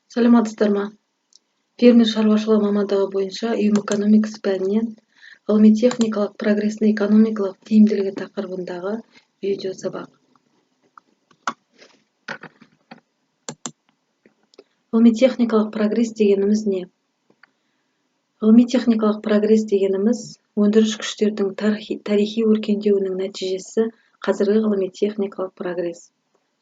Саламатсыздар ма? Фермер шаруашылығы мамандығы бойынша ұйым экономикасы пәнінен ғылыми-техникалық прогрестің экономикалық тиімділігі тақырыбындағы видео сабақ. Ғылыми-техникалық прогресс дегеніміз не? Ғылыми-техникалық прогресс дегеніміз өндіріс күштердің тарихи өркендеуінің нәтижесі қазіргі ғылыми-техникалық прогресс.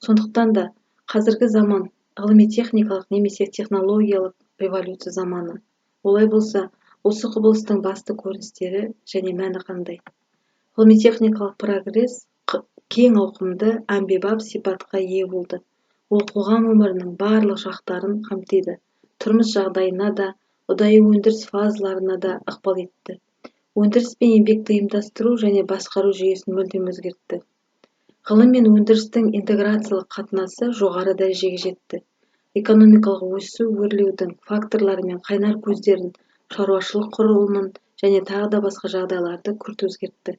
Сондықтан да қазіргі заман ғылыми-техникалық немесе технологиялық революция заманы. Олай болса, осы құбылыстың басты көріністері және мәні қандай? Ғылыми-техникалық прогресс кең ауқымды, әмбебап сипатқа ие болды. Ол қоғам өмірінің барлық жақтарын қамтиды, тұрмыс жағдайына да, ұдайы өндіріс фазаларына да ықпал етті. Өндіріс пен еңбекті ұйымдастыру және басқару жүйесін мүлдем өзгертті. Ғылым мен өндірістің интеграциялық қатынасы жоғары дәрежеге жетті. Экономикалық өсу өрлеудің факторлары мен қайнар көздерін, шаруашылық құрылымын және тағы да басқа жағдайларды күрт өзгертті.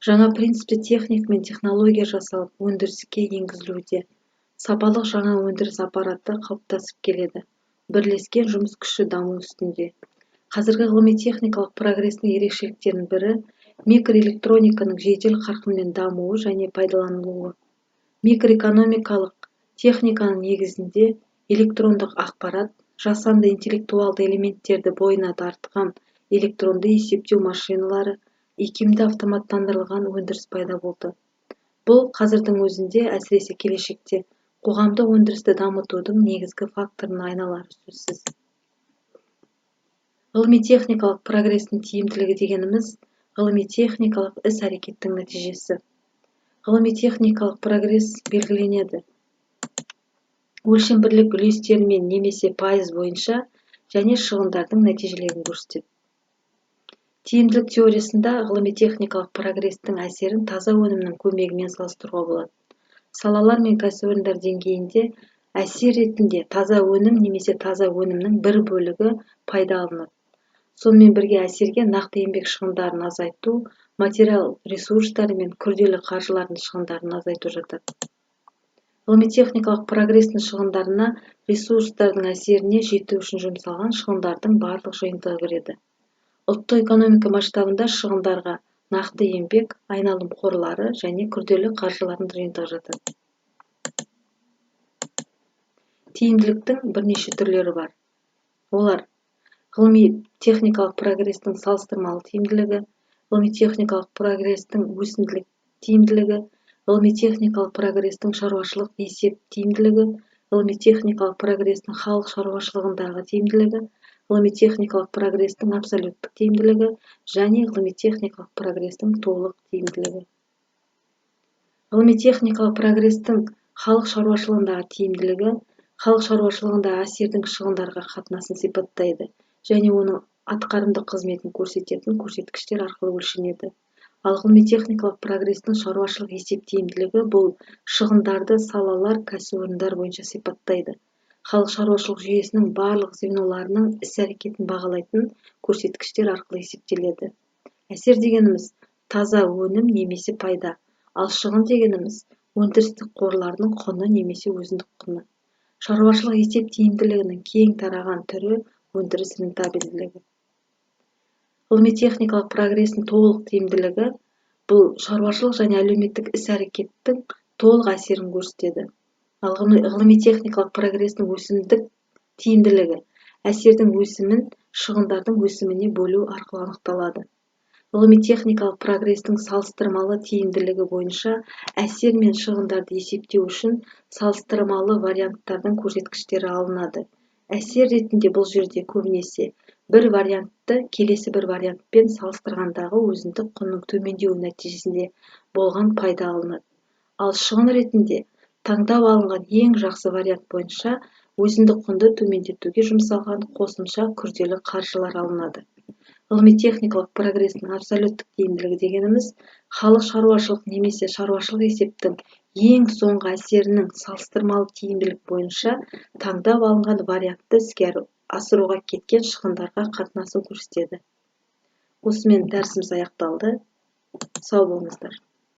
Жаңа принципте техника мен технология жасалып, өндіріске енгізілуде. Сапалық жаңа өндіріс аппараты қалыптасып келеді. Бірлескен жұмыс күші даму үстінде. Қазіргі ғылыми-техникалық прогрестің ерекшеліктерінің бірі микроэлектрониканың жедел қарқынмен дамуы және пайдаланылуы. Микроэкономикалық техниканың негізінде электрондық ақпарат, жасанды интеллектуалды элементтерді бойына тартқан электронды есептеу машиналары, икемді автоматтандырылған өндіріс пайда болды. Бұл қазірдің өзінде, әсіресе келешекте, қоғамдық өндірісті дамытудың негізгі факторына айналары сөзсіз. Ғылыми-техникалық прогрестің тиімділігі дегеніміз ғылыми-техникалық іс-әрекеттің нәтижесі. Ғылыми-техникалық прогресс белгіленеді өлшем бірлік үлестерімен немесе пайыз бойынша және шығындардың нәтижелерін көрсетеді. Тиімділік теориясында ғылыми-техникалық прогрестің әсерін таза өнімнің көмегімен салыстыруға болады. Салалар мен кәсіпорындар деңгейінде әсер ретінде таза өнім немесе таза өнімнің бір бөлігі пайда алынады. Сонымен бірге әсерге нақты еңбек шығындарын азайту, материал ресурстары мен күрделі қаржылардың шығындарын азайту жатады. Ғылыми-техникалық прогрестің шығындарына ресурстардың әсеріне жету үшін жұмсалған шығындардың барлық жиынтығы кіреді. Ұлттық экономика масштабында шығындарға нақты еңбек, айналым қорлары және күрделі қаржылардың жиынтығы жатады. Тиімділіктің бірнеше түрлері бар. Олар: ғылыми-техникалық прогрестің салыстырмалы тиімділігі, ғылыми-техникалық прогрестің өсімділік тиімділігі, ғылыми-техникалық прогрестің шаруашылық есеп тиімділігі, ғылыми-техникалық прогрестің халық шаруашылығындағы тиімділігі, ғылыми-техникалық прогрестің абсолюттік тиімділігі және ғылыми-техникалық прогрестің толық тиімділігі. Ғылыми-техникалық прогрестің халық шаруашылығындағы тиімділігі халық шаруашылығындағы әсердің шығындарға қатынасын сипаттайды және оның атқарымды қызметін көрсететін көрсеткіштер арқылы өлшенеді. Ал ғылыми-техникалық прогрестің шаруашылық есеп тиімділігі бұл шығындарды салалар, кәсіпорындар бойынша сипаттайды. Халық шаруашылық жүйесінің барлық звеноларының іс-әрекетін бағалайтын көрсеткіштер арқылы есептеледі. Әсер дегеніміз таза өнім немесе пайда, ал шығын дегеніміз өндірістік қорлардың құны немесе өзіндік құны. Шаруашылық есеп тиімділігінің кең тараған түрі өндіріс рентабельділігі. Ғылыми-техникалық прогрестің толық тиімділігі бұл шаруашылық және әлеуметтік іс-әрекеттің толық әсерін көрсетеді. Ал ғылыми-техникалық прогрестің өсімдік тиімділігі әсердің өсімін шығындардың өсіміне бөлу арқылы анықталады. Ғылыми-техникалық прогрестің салыстырмалы тиімділігі бойынша әсер мен шығындарды есептеу үшін салыстырмалы варианттардың көрсеткіштері алынады. Әсер ретінде бұл жерде көбінесе бір вариантты келесі бір вариантпен салыстырғандағы өзіндік құнның төмендеуі нәтижесінде болған пайда алынады. Ал шығын ретінде таңдап алынған ең жақсы вариант бойынша өзіндік құнды төмендетуге жұмсалған қосымша күрделі қаржылар алынады. Ғылыми-техникалық прогрестің абсолюттік тиімділігі дегеніміз халық шаруашылық немесе шаруашылық есептің ең соңғы әсерінің салыстырмалы тиімділік бойынша таңдап алынған вариантты іске асыруға кеткен шығындарға қатынасын көрсетеді. Осымен дәрісіміз аяқталды. Сау болыңыздар.